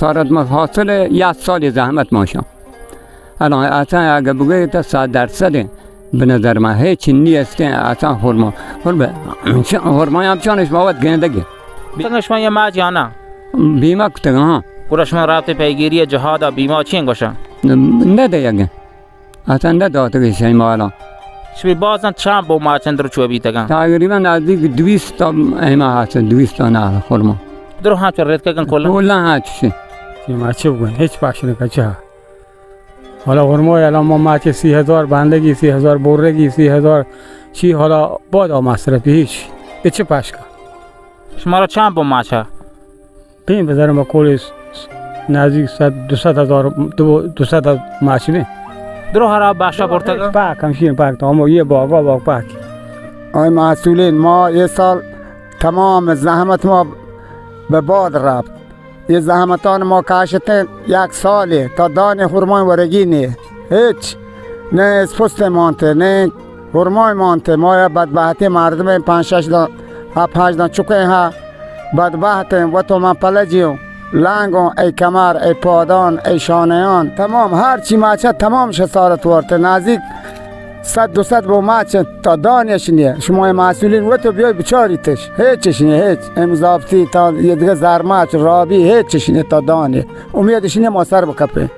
تارت ما حاصل یک سال زحمت ما شان. الان اصلاً اگه بگوی تا صد درصد به نظر من هیچ نیستین اصلاً خرما. خرما، خرما هم چانش مواد گندگی. تنگ شما یه ماچ یا نه؟ بیمه کتگ، ها. گڑا شما رابطه پیگیری جهاد بیمه چین گوشن؟ نه دیگه. اصلاً نه داتگی شی مالا. شمی بازن چند بو ماچن در چو بیتگن؟ تقریباً نزدیک دویست تا ایما هست، دویست تا نه خرما. درو هم چو رتکگن کلا؟ کلا هم چی؟ چی ما چی بگوین؟ هیچ پخش نکن چه؟ حالا خرما الان ما ماچ سی هزار بندگی، سی هزار برگی، سی هزار چی حالا بادا مصرفی هیچ. ای چه پخش کن؟ شما را چند بو ماچه؟ بین بزر ما کل نزدیک صد، دوصد هزار، دو، دوصد ماچ بین. درو هر باشا برتگ؟ پاک، همشین پاک، تا ما یه باغا باغ پاک. آی مسئولین، ما یه سال تمام زحمت ما به باد رفت. یه زحمتان ما کاشتن یک سالی تا دان خرمای ورگی نی. هیچ. نه اسپست مانته، نه خرمای مانته. ما یا بدبختی مردم پنج شش دان، هفت هشت دان چکه ها. بدبختیں، وت و من پلجیوں، لنگوں، ای کمر، ای پادان، ای شانیان، تمام ہر چی ماچہ تمام شسارت وارت. نزدیک صد دو صد بو ماچ تا دانش نیه. شما مسئولین وت و بیای بچاریتش. هیچش نیه، هیچ. امضافتی تا یه دیگه زرماچ، رابی، هیچش نیه تا دانه. امیدش نیه ما سر بکپه.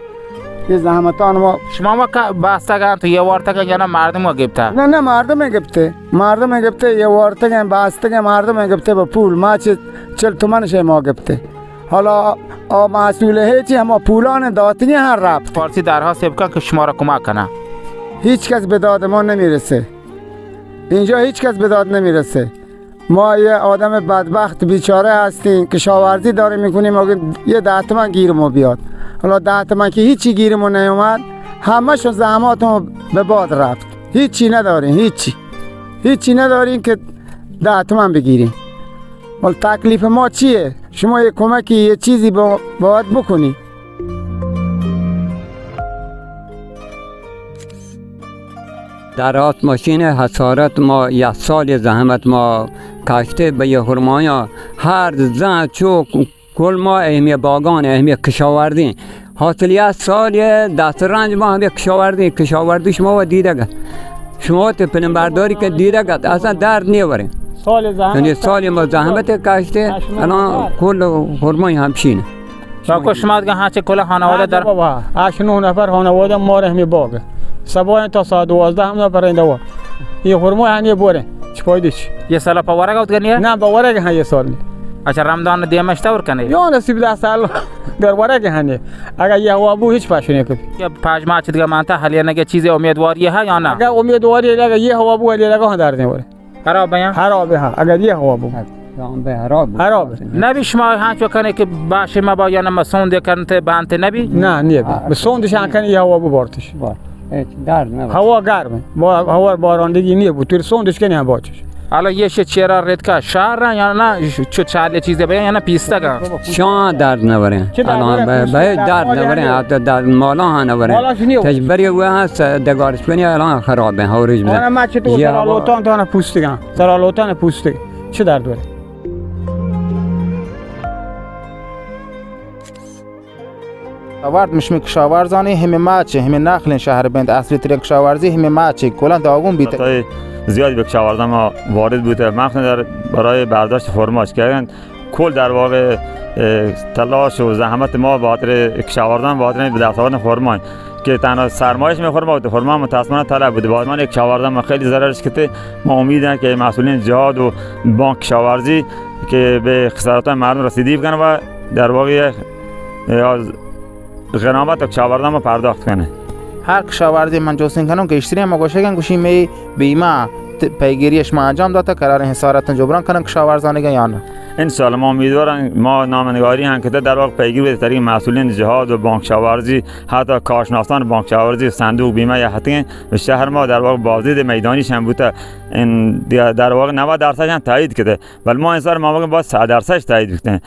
یہ زحمتان ما. شما ما کا باستگان تو یہ وارتگان یا نا مردم ما گپتا؟ نه، نه، مردم گپته. مردم گپته، یہ وارتگان، باستگان، مردم گپته به پول. ما چه چل تومن شه ما گپته. حالا آ مسئول هیچی، هما پولان داتگی هر رفت. فارسی درخواست بکن که شما را کمک کنه. هیچ کس به داد ما نمیرسه. اینجا هیچ کس به داد نمیرسه. ما یه آدم بدبخت بیچاره هستیم، کشاورزی داریم می‌کنیم، مگه یه ده تومن گیر ما بیاد. حالا ده تومن که هیچی گیر ما نیومد، همه‌شون زحمات ما به باد رفت. هیچی نداریم، هیچی. هیچی نداریم که ده تومن بگیریم. ولی تکلیف ما چیه؟ شما یه کمکی، یه چیزی با-، باید بکنی. در آت ماشین حسارت ما یک سال زحمت ما کشته به یه خرمایا هر زن چوک کل ما اهمیه باگان اهمیه کشاوردی حاصل یک سال دست رنج ما هم یک کشاوردی، کشاوردی شما و دیدگه. شما ته پلم برداری که دیدگه اصلاً درد نیوره. سال زحمت یعنی سال ما زحمت کشته، الان کل خرمای همچینه. شما کو شما دیگه هاچه کلا خانواده در بابا، هشت نه نفر خانواده ما را همی باغ. سبا تا ساعت دوازده هم نفر اینده وا. یه خرما هنی بوره. چه فایده چی؟ یه سال پا ورگ آوت کنی؟ نه، با ورگ ها یه سال نی. اچھا، رمضان دیمش تور کنی؟ یا نصیب ده سال در ورگ هنی. اگر یه هوا بو هیچ پاشو نکد. یه پاج ماچ دیگه مانتا حالی نگه چیز امیدواری ها یا نه؟ اگر امیدواری لگه یه هوا بو حالی لگه ها درد نیوره. خراب ہیں؟ خراب ہیں، اگر یہ ہوا بو. خراب ہیں. خراب ہیں. نبی شما ہاں چو کنے کہ باش ما با یا نہ سوند کنتے بانتے نبی؟ نہ، نبی. ہاں. بس سوند شان کنے یہ ہوا بو بارتش. بار. ہیچ درد نہ. ہوا گرم ہے. با-، ہوا باران دیگی نہیں بو. تیر سوندش کنے ہم باچش. حالا یہ شے چیرا ریت کا شہر ہیں یا نہ چو چالے چیزیں بے یا نہ پیستگا؟ شان درد نہ وریں. چه درد الان وریں؟ بے، پوست بے درد درد نہ وریں. وریں. آتا درد مالا ہاں نہ وریں. مالا شنی ہو؟ تجبری ہوئے ہیں، س-، دگارش کنی الان خراب ہیں، ہوریش بزن. آنا ما چطور یہ سرالوتان تو آنا پوستگا. سرالوتان پوستگ. چه درد وره؟ آورد مشمی کشاورزانی همه ماچه، همه نخلین شهر بند. اصلی ترین کشاورزی همه ماچه. کلا داغون بیت. خطای زیادی به کشاورزان ما وارد بوده. مخصوصاً در برای برداشت خرماش کردن. کل در واقع، اه، تلاش و زحمت ما به خاطر کشاورزان، به خاطر به دست آوردن خرما که تنها سرمایش می خرما بود، خرما متاسفانه طلب بود. باز من یک کشاورزان ما خیلی ضررش کته. ما امید داریم که مسئولین جهاد و بانک کشاورزی که به خسارت‌های مردم رسیدگی بکنه و در واقع، اه، از غرامت و کشاورزان ما پرداخت کنه. هر کشاورزی من جوستین کنم که اشتری ما گوشه کن گوشی می بیمه ت-، پیگیری شما انجام داته، قرار حسارت جبران کنن کشاورزانگان یا نه؟ انشاءالله ما امیدوارن، ما نامنگاری هم که در واقع پیگیر بده طریق مسئولین جهاد و بانک کشاورزی، حتی کارشناسان بانک کشاورزی، صندوق بیمه یا حتی به شهر ما در واقع بازدید میدانیش هم بوده، این دیگه در واقع نود درصد هم تایید کده، ولی ما انصار ما باید صد درصد تایید بکنیم.